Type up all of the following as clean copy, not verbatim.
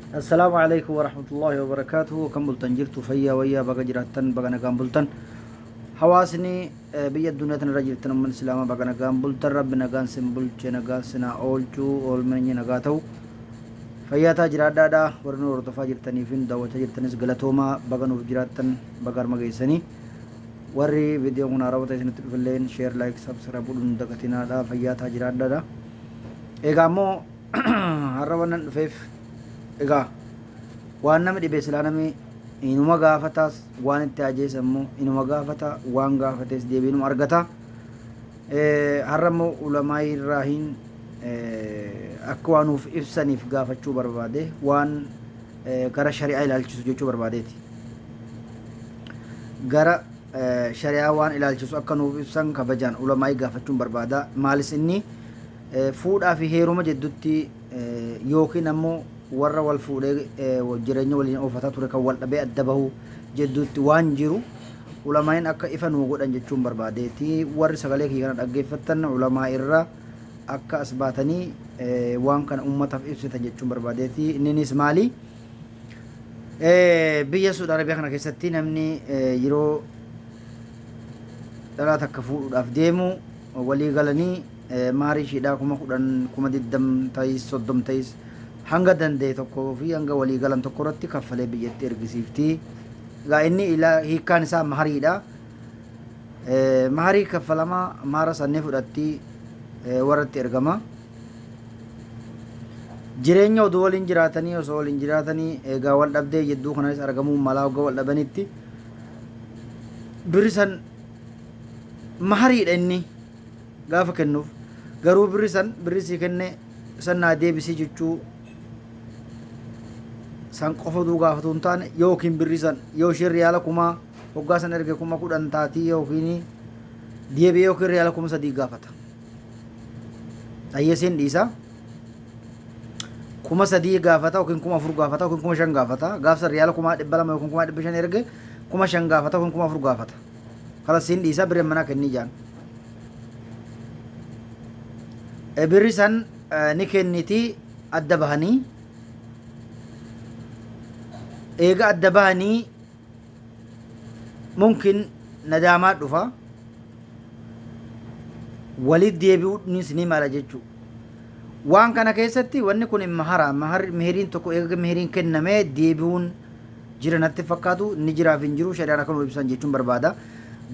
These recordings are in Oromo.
Assalaamu alaikum warahmatullahi wabarakaatuhu. Akkam bultan? Jirtu fayyaa wayyaa? Baga jiraattan, baga nagaan bultan. Hawaasni biyya addunyaa tanarra jirtan, uummanni islaamaa, baga nagaan bultan. Rabbi nagaan sin bulche, nagaan sin haa oolchu, oolmanni nagaa ta'u. Fayyaa taa, jiraadhaadha. Warri nu hordofaa jirtanii fi nu daawwachaa jirtanis galatoomaa, baga nuuf jiraattan, baga harma geessanii. Warri viidiyoon kun haarawaa ta'e isinitti dhufilleen share, like, subscribe godhuun dagatinaadha. Fayyaa taa, jiraadhaadha. Egaa immoo har'a wannan dhufeef, egaa waan nama dhibe silaa namni inuma gaafataas, waan itti ajeessa immoo inuma gaafata, waan gaafates deebii inuma argata. Har'a immoo ulamaa irraahin akka waa nuuf ibsaniif gaafachuu barbaade, waan gara shari'aa ilaalchisu jechuu barbaadeeti. Gara shari'aa waan ilaalchisu akka nuuf ibsan kabajaan ulamaa'ii gaafachuun barbaada. Maalis inni fuudhaa fi heeruma jidduutti yookiin ammoo warra wal fuudhee jireenya waliin oofataa ture kan wal dhabee adda bahu jidduutti waan jiru ulamaa'iin akka ifa nuu godhan jechuun barbaadeeti. Warri sagalee kiyya kana dhaggeeffattan ulamaa irra akka as baatanii waan kana ummataaf ibsitan jechuun barbaadeeti. Inninis maali? Biyya Suudi Arabiyaa kana keessatti namni yeroo dhalaa takka fuudhuudhaaf deemu walii galanii maarii ishiidhaa 10,000, 20,000 ta'is, 30 ta'is, hanga danda'e tokkoo fi hanga walii galan tokko irratti kaffalee biyyatti ergisiifti. Egaa inni hiikkaan isaa mahariidha. Maharii kaffalamaa, mahara san ni fudhatti, warratti ergama. Jireenya oduu waliin jiraatanii, osoo waliin jiraatanii, egaa wal dhabdee jidduu kananis argamuu malaa. Hogga wal dhabanitti birri san mahariidha inni gaafa kennuuf, garuu birri san, birri sii kenne san naa deebisii jechuu san qofa oduu gaafatu hin taane, yookiin birri san yoo isheen riyaala kumaa hoggaa san erge 10,000 taatii, yookiin deebi'ee yookiin riyaala 3,000 gaafata. Dhayyeesiin dhiisa. 3,000 gaafata yookiin 4,000 gaafata yookiin 5,000 gaafata. Gaafsa riyaala 200,000 yookiin 500,000 erge 5,000 gaafata yookiin 4,000 gaafata. Kalas siin dhiisa, birri manaa kennii jaan. Birri san ni kenniti, adda bahanii. Eega adda bahanii mumkin nadaamaa dhufa. Walit deebi'uunis ni mala jechuudha. Waan kana keessatti wanni kun mahara mihiriin tokko eega mihiriin kennamee deebi'uun jira natti fakkaatu, ni jiraaf hin jiru, shari'aan akka nu ibsan jechuun barbaada.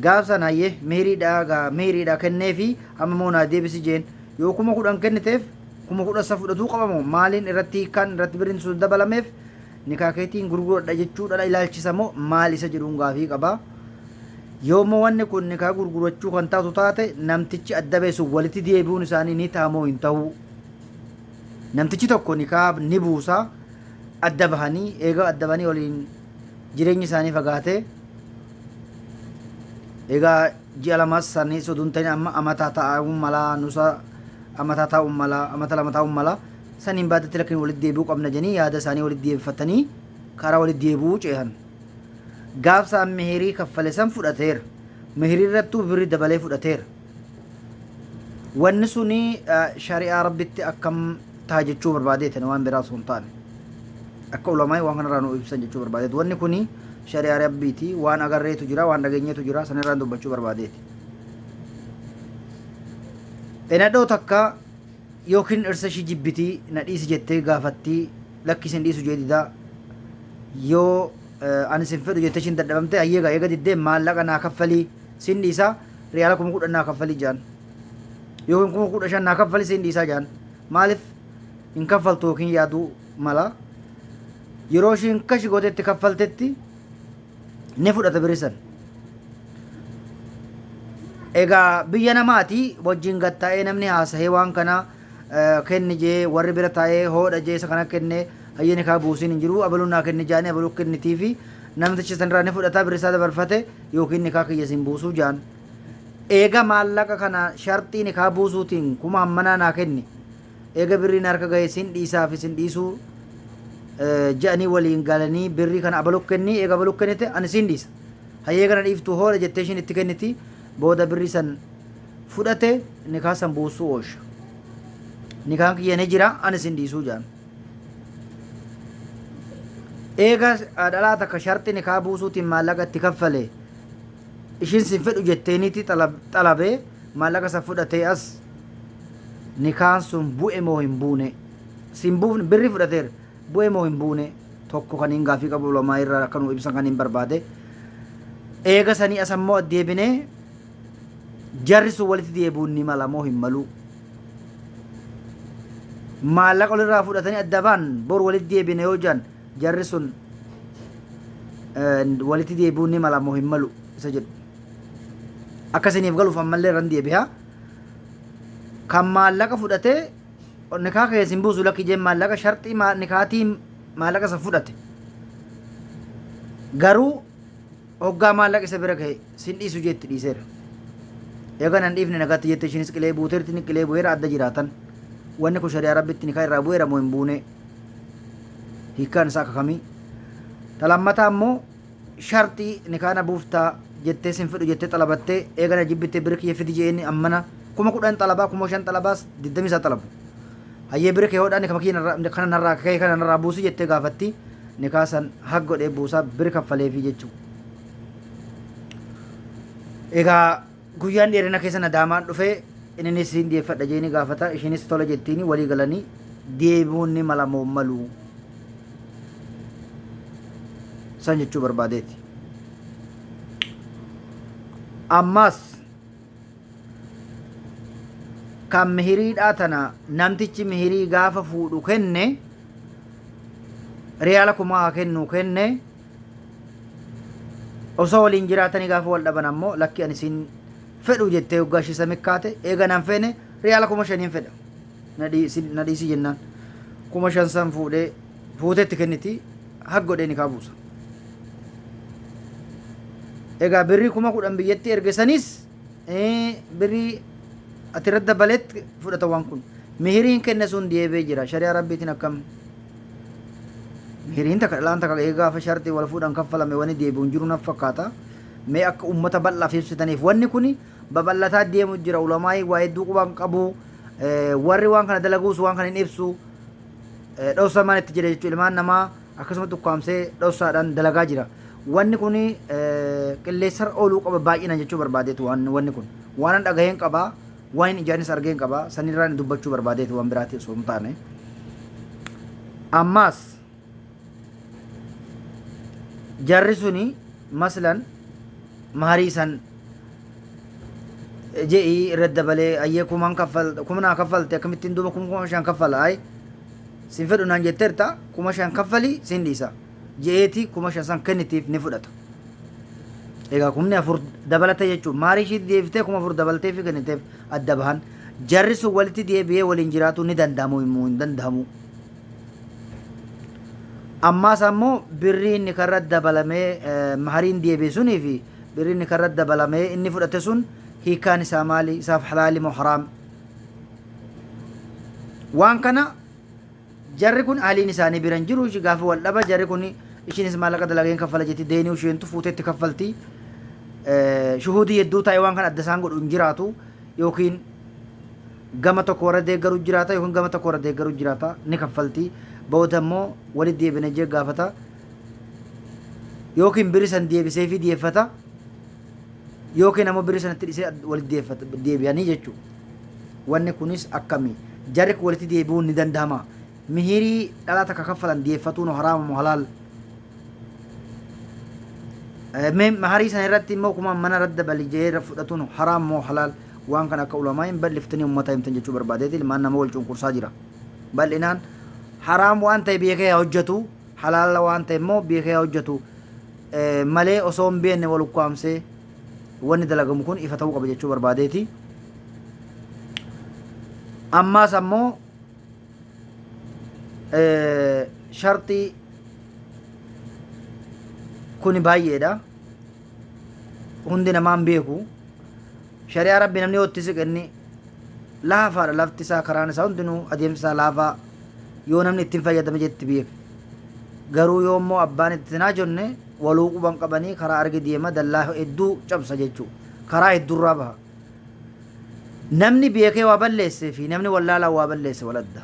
Gaaf san hayyee mihiriidhaa mihiriidhaa kenneefi amma immoo naa deebisi jeen, yoo 10,000 kenniteef 10,000 isa fudhatuu qabamoo, maaliin irratti hiikkaan irratti birriin sun dabalameef nikaa keetiin gurguradha jechuudha ilaalchisa moo maal isa jedhuun gaafii qaba. Yoommoo wanni kun nikaa gurgurachuu kan taatu taate, namtichi adda ba'e sun walitti deebi'uun isaanii ni ta'a moo hin ta'u? Namtichi tokko nikaa ni buusa, adda bahanii, eega adda bahanii waliin jireenyi isaanii fagaate, egaa ji'a lamas sanis oduu hin ta'in amma amataa taa'uu malaa, nusa amataa taa'uu malaa, amata 2 taa'uu malaa, saniin baadatti lakkin walitti deebi'uu qabna jedhanii yaada isaanii walitti deebifatanii karaa walitti deebi'uu ceehan. Gaafsaan mihirii kaffale san fudhateera. Mihirii irrattuu birri dabalee fudhateera. Wanni suni shari'aa Rabbitti akkam ta'a jechuu barbaadeetan, waan biraa osoo hin taane. Akka ulamaa waan kanarraa nu ibsan jechuu barbaadeeti. Wanni kuni shari'aa Rabbiiti. Waan agarreetu jira, waan dhageenyeetu jira, sanirraan dubbachuu barbaadeeti. Nadhoo takka yookiin dhirsa ishii jibbitii, na dhiisi jettee gaafattii, lakki isin dhiisu jee didaa. Yoo ani sin fedhu jettee ishiin dadhabamte, hayyee gaa eega diddee maallaqa naa kaffalii sin dhiisaa, riyaala 10,000 naa kaffalii jaan, yookiin 15,000 naa kaffalii sin dhiisaa jaan. Maaliif hin kaffaltu yookiin yaaduu mala. Yeroo ishiin kashi gootetti kaffaltetti ni fudhata birri san. Egaa biyya namaati, wajjin gattaa'ee namni haasahee waan kana kenni jee, warri bira taa'ee hoodha jee isa kana kenne, hayyee nikaa buusiin hin jiru, abaluun naa kenni jaanii abaluu kennitii fi namtichi sanirraa ni fudhata, birri isaa dabarfate, yookiin nikaa kiyya sin buusuu jaan. Eega maallaqa kana sharxii nikaa buusuutiin kuma hammanaa naa kenni, eega birriin harka gahe sin dhiisaa fi sin dhiisuu je'anii waliin galanii, birrii kana abaluu kenni, eega abaluu kennite ani sin dhiisa. Hayyee kana dhiiftu hoodha jettee ishiin itti kenniti, booda birrii san fudhate nikaa san buusuu oosha. Nikaan kiyya ni jira, ani sin dhiisuu jaan. Eega dhalaa takka sharxi nikaa buusuutiin maallaqa itti kaffale ishiin sin fedhu jetteeniiti xalabee maallaqa san fudhatee as nikaan sun bu'e moo hin buune? Sin buufne, birri fudhateera, bu'e moo hin buune? Tokko kan hin gaafii qabu ulamaa irraa akka nu ibsan kan hin barbaade. Eega sanii as ammoo addeebinee jarri sun walitti deebi'uun ni mala moo hin maluu? Maallaqa walirraa fudhatanii adda ba'an, bor walitti deebina yoo jedhan, jarri sun walitti deebi'uun ni mala moo hin malu isa jedhu. Akka isiniif galuuf ammallee irran deebi'a. Kan maallaqa fudhatee nikaa keessa hin buusu lakki jeen, maallaqa sharxii nikaatii maallaqa isa fudhate. Garuu hoggaa maallaqa isa bira gahe sin dhiisu jeetti dhiiseera. Eega nan dhiifne nagaatti jette, ishiinis qilee buuteerti, inni qilee bu'eera, adda jiraatan. Wanni kun shari'aa Rabbitti nikaa irraa bu'eera moo hin buune? Hiikkaan isaa akka kamii? Ta lammataa immoo sharxii nikaa na buuftaa jettee sin fedhu jettee xalabattee, eega na jibbittee bira kiyya fidi jeeni, ammana 10,000 xalabaa, 5,000 xalabaas, 20 isaa xalabu. Hayyee, bira kee hodhaa nikama kiyya kana narraa ka'e kana narraa buusi jettee gaafatti, nikaa san haq godhee buusaa, bira kaffaleefii jechuudha. Egaa guyyaan dheerina keessa nadaamaan dhufee inninis siin deeffadha jeeni gaafata, ishiinis tola jettiini walii galanii deebi'uun ni mala moo malu san jechuu barbaadeeti. Ammas kan mihiriidhaa tana namtichi mihirii gaafa fuudhu kenne, riyaala 1000 haa kennu kenne, osoo waliin jiraatanii gaafa wal dhaban ammoo lakki ani siin fedhu jettee hoggaa ishii isa mikkaate, eega nan feene riyaala 5000n fedha na dhiisi jennaan, 5000 san fuudhee fuutetti kenniti, hag godhee nikaa buusa. Egaa birrii 10,000 biyyatti erge sanis birrii ati irratti dabaletti fudhata. Waan kun mihiriin kenne sun deebi'ee jira, shari'aa Rabbiitiin akkam? Mihiriin takka dhalaan takka eega gaafa sharxii wal fuudhan kaffalame wani deebi'u hin jiru naf fakkaata. Mee akka ummata bal'aaf ibsitaniif, wanni kun babal'ataa deemu jira, ulamaa'ii waa hedduu quban qabu, warri waan kana dalaguus waan kana hin ibsu, dhoksamaan itti jira jechuudha. Ilmaan namaa akkasuma tukkaamsee dhoksaadhaan dalagaa jira. Wanni kun qilleensarra ooluu qaba baay'inaan jechuu barbaadeetu. Wanni kun waan dhagaheen qaba, waan ijaanis argeen qaba, sanirraan dubbachuu barbaadeetu, waan biraati osoo hin taane. Ammaas jarri suni maslan maharii san je'ii irra dabalee, ayyee kumaan kaffal, kumnaa kaffalte, akkamittiin duuba 5000 kaffala? Ay, sin fedhu naan jetteerta, 5000 kaffali sin dhiisa je'eeti, 5000 san kennitiif, ni fudhata. Egaa 4,000 dabalata jechuun maarii ishii deebiftee 4000 dabaltee fi kenniteef adda bahan. Jarri sun walitti deebi'ee waliin jiraatu ni danda'amu immoo hin danda'amu? Ammaas ammoo birrii inni karra dabalamee mahariin deebi'e sunii fi birrii inni karra dabalamee inni fudhate sun hiikkaan isaa maali? Isaaf halaali moo haraam? Waan kana jarri kun haliin isaanii bira hin jiru. Gaafa wal dhaba jarri kun ishiinis maallaqa dalageen kaffala jetti, deenii isheentu fuuteetti kaffalti. Shuhuudii hedduu taa'ee waan kana adda isaan godhu hin jiraatu, yookiin gama tokko warra deeggaru jiraata yookiin gama tokko warra deeggaru jiraata, ni kaffalti. Booda immoo walitti deebina jee gaafata, yookiin birri san deebisee fi deeffata, yookiin ammoo birri sanatti dhisee walitti deebi'anii jechuudha. Wanni kunis akkami? Jarri kun walitti deebi'uun ni danda'ama? Mihirii dhalaa takka kaffalan deeffatuun haraama moo halaal? Maharii sana irratti immoo kuma mana irratti dabali jee irra fudhatuun haraam moo halaal? Waan kana akka ulamaa hin bal'iftanii uummata himtan jechuu barbaadeeti. Ilmaan nama wal cunqursaa jira. Bal'inaan haraam waan ta'e beekee haa hojjetu, halaala waan ta'e immoo beekee haa hojjetu malee osoo hin beekne wal ukkaamsee wanni dalagamu kun ifa ta'uu qaba jechuu barbaadeeti. Ammaas ammoo sharxii kuni baay'eedha. Hundi namaan beeku. Shari'aa Rabbi namni yoo itti siqe inni laafaadha, lafti isaa, karaan isaa hundinuu, adeemsi isaa laafaa yoo namni ittiin fayyadame jetti beeka. Garuu yoo immoo abbaan itti naa jenne waluu quban qabanii karaa arge deema, dallaa hedduu cabsa jechuudha. Karaa hedduurraa baha. Namni beekee waa balleessee fi namni wallaalaan waa balleesse waladda.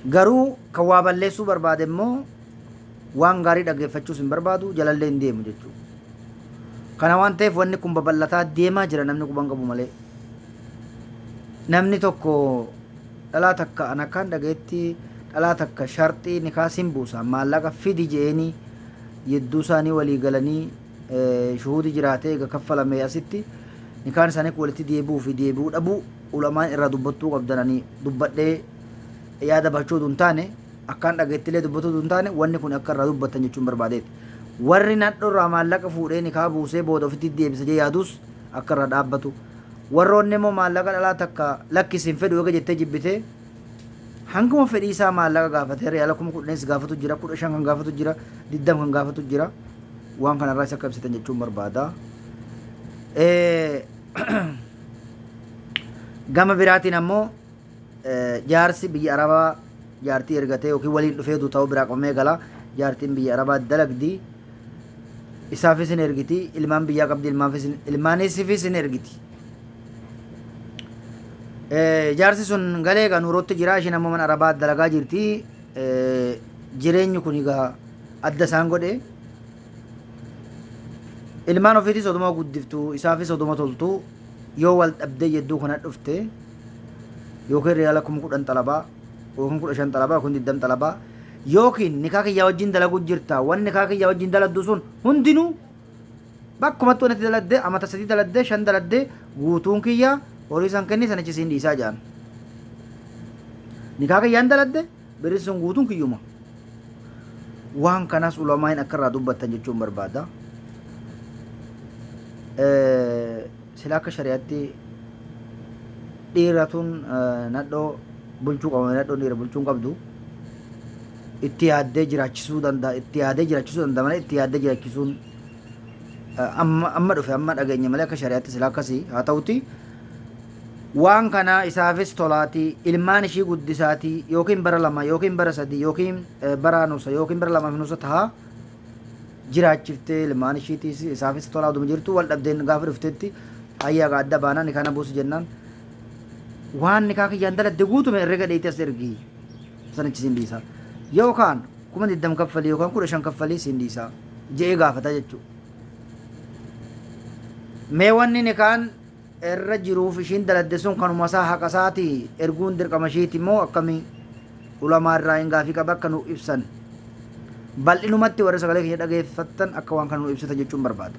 Garuu kan waa balleessuu barbaade immoo Waan gaarii dhaggeeffachuus hin barbaadu, jalallee hin deemu jechuudha. Kana waan ta'eef wanni kun babal'ataa deemaa jira namni quban qabu malee. Namni tokko dhalaa takka an akkaan dhagayetti dhalaa takka sharxii nikaa sin buusa maallaqa fidi je'eenii yedduu isaanii walii galanii shuhuudi jiraatee eega kaffalamee asitti nikaan isaanii kun walitti deebi'uu fi deebi'uu dhabuu ulamaan irraa dubbattuu qabdan ani dubbadhee yaada bahachuu oduu hin taane akkaan dhagayetti dubbatuu oduu hin taane wanni kun akka irraa dubbattan jechuun barbaadeeti. Warri nadhoo irraa maallaqa fuudhee nikaa buusee booda ofitti deebisa jee yaadus akka irraa dhaabbatu. Warroonni immoo maallaqa dhalaa takka lakkisi hin fedhu eega jettee jibbitee hanguma fedhii isaa maallaqa gaafatee riyaala 10,000s gaafatu jira, 15 kan gaafatu jira, 20 kan gaafatu jira. Waan kanarraa isa akka ibsitan jechuun barbaada. Gama biraatiin ammoo jaarsi biyya Arabaa jaartii ergatee yookiin waliin dhufee ta'uu biraa qabamee gala. Jaartiin biyya Arabaa dalagdi. Isaafis hin ergiti, ilmaan biyyaa qabdi, ilmaanisiifis hin ergiti. Jaarsi sun galee egaa nuurootti jira, isheen ammoo mana Arabaa dalagaa jirti. Jireenyi kun egaa adda isaan godhe. Ilmaan ofiitis oduma guddiftu, isaafis oduma toltu, yoo wal dhabdee jedduu kana dhufte yookiin riyaala 10,000 xalabaa yookiin 15 xalabaa yookiin 20 xalabaa yookiin nikaa kiyyaa wajjin dalaguu jirta, wanni nikaa kiyyaa wajjin daladdu sun hundinuu bakkumatti wanti daladde amata 3 daladde 5 daladde guutuun kiyya horii san kenni sanichi siin dhiisaa jedhan. Nikaa kiyyaan daladde birri sun guutuun kiyyuma. Waan kanas ulamaa'in akka irraa dubbattan jechuun barbaada. Sila akka shari'aatti dhiiratuun nadhoo bulchuu qaba, nadhoon dhiira bulchuu hin qabdu. Itti yaaddee jiraachisuu danda'a, itti yaadee jiraachisuu danda'a malee itti yaaddee jiraachisuun amma amma dhufe amma dhageenya malee akka shari'aatti sila akkasii haa ta'uti. Waan kana isaafis tolaatii ilmaan ishii guddisaatii yookiin bara 2 yookiin bara 3 yookiin bara nusa yookiin bara 2 fi nusa tahaa jiraachiftee ilmaan ishiitiis isaafis tolaa oduma jirtu wal dhabdeen gaafa dhuftetti hayyaa gaa adda baanaa nikaa na buusi jennaan waan nikaa kiyyaan daladde guutume herrega dheeyte as ergi sanichi siin dhiisa yookaan 20,000 kaffalii yookaan 15 kaffalii siin dhiisa je'ee gaafata jechuudha. Mee wanni nikaan irra jiruuf ishiin daladde sun kanuma isaa haqa isaati erguun dirqama ishiiti moo akkamii ulamaa irraa hin gaafii qaba akka nu ibsan bal'inumatti warri sagalee keenya dhageeffattan akka waan kana nu ibsitan jechuun barbaada.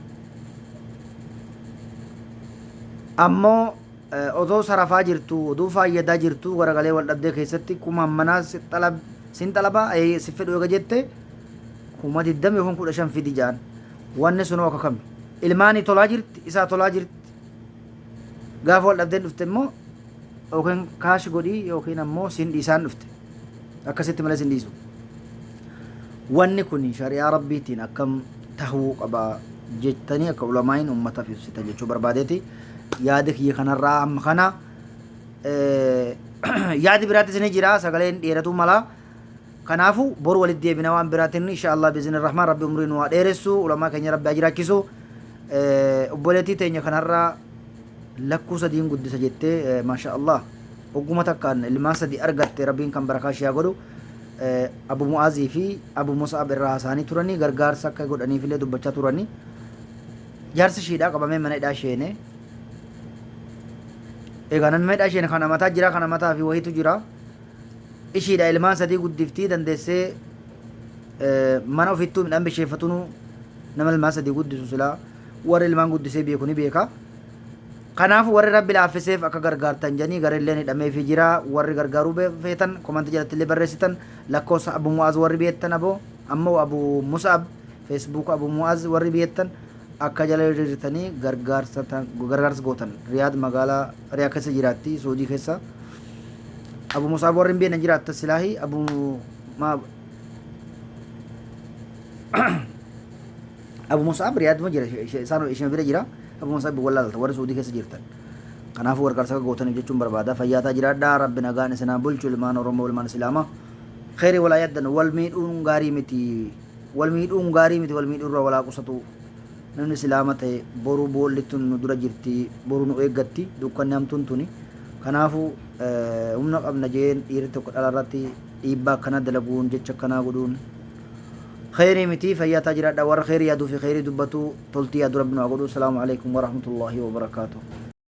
Ammoo odoo sarafaa jirtu oduu faayyadaa jirtu garagalee wal dhabdee keessatti kuma hammanaa sin xalabaa si fedhu eega jette 20,000 yookiin 15 fidi jaan wanni sunoo akka kami ilmaanii tolaa jirti isaa tolaa jirti. Gaafa wal dhabdeen dhufte immoo yookiin kaash godhii yookiin ammoo siin dhiisaan dhufte. Akkasitti malee siin dhiisu. Wanni kun shari'aa rabbiitiin akkam tahuu qaba jettanii akka ulamaa'iin ummataaf ibsitan jechuu barbaadeeti. Yaada kiyya kanarraa amma kana yaadi biraattis ni jira sagaleen dheeratuu mala. Kanaafu boru walitti deebina waan biraatiin insha Allah biizni rahmaan rabbi umrii nu haa dheeressu ulamaa keenya rabbi haa jiraachisu. Obboleettii teenya kanarraa lakkuu sadiin guddisa jettee maasha Allah ogguma takkaan ilmaan sadi argatte rabbiin kan barakaa ishee haa godhu. Abu Mu'aazii fi Abu Mus'ab irraa haasa'anii turanii gargaarsa akka godhaniif illee dubbachaa turanii. Jaarsi ishiidhaa qabamee mana hidhaa sheene. Egaa namni mana hidhaa sheene kan amataa jira kan amataa fi wahiitu jira. Ishiidha ilmaan sadii guddiftii dandeessee mana ofittuu midhaan bisheeffatunuu nama ilmaan sadii guddisu silaa warri ilmaan guddisee beeku ni beeka. Kanaafuu warri rabbi laaffiseef akka gargaartan jedhanii gareelleen hidhameefii jira. Warri gargaaruu feetan komantii jalatti illee barreessitan lakkoofsa Abu Mu'aaz warri beektan aboo ammoo Abu Mus'ab Facebook Abu Mu'aaz warri beektan akka jala hiriirtanii gargaarsa gargaarsa gootan. Riyaad magaalaa Riyaad keessa jiraatti Suudii keessa. Abu Mus'ab warri hin beekne jiraatta silaahi Abu ma Abu Mus'ab Riyaaduma jira isaan isheen bira jira Abu Mus'ab wallaalta warri Suudii keessa jirtan. Kanaafuu gargaarsa akka gootaniif jechuun barbaada. Fayyaataa jiraadhaa rabbi nagaan isin haa bulchu ilmaan Oromoo ilmaan Islaamaa. Kheyri walaa yaddan wal miidhuun gaarii miti. Wal miidhuun gaarii miti wal miidhuurraa walaa qusatu. Namni Islaama ta'e boru boolli tun nu dura jirti boru nu eeggatti dukkanni hamtuun tuni. Kanaafuu humna qabna jeen dhiirri tokko dhala irratti dhiibbaa akkanaa dalaguun jecha akkanaa godhuun Kheyrii miti fayyaa taa jiraadha. Warra kheyrii yaaduu fi kheyrii dubbatu, toltii yaadu, Rabbi nu haa godhu. Salaamu alaikum warahmatullaahi wabarakaatuh.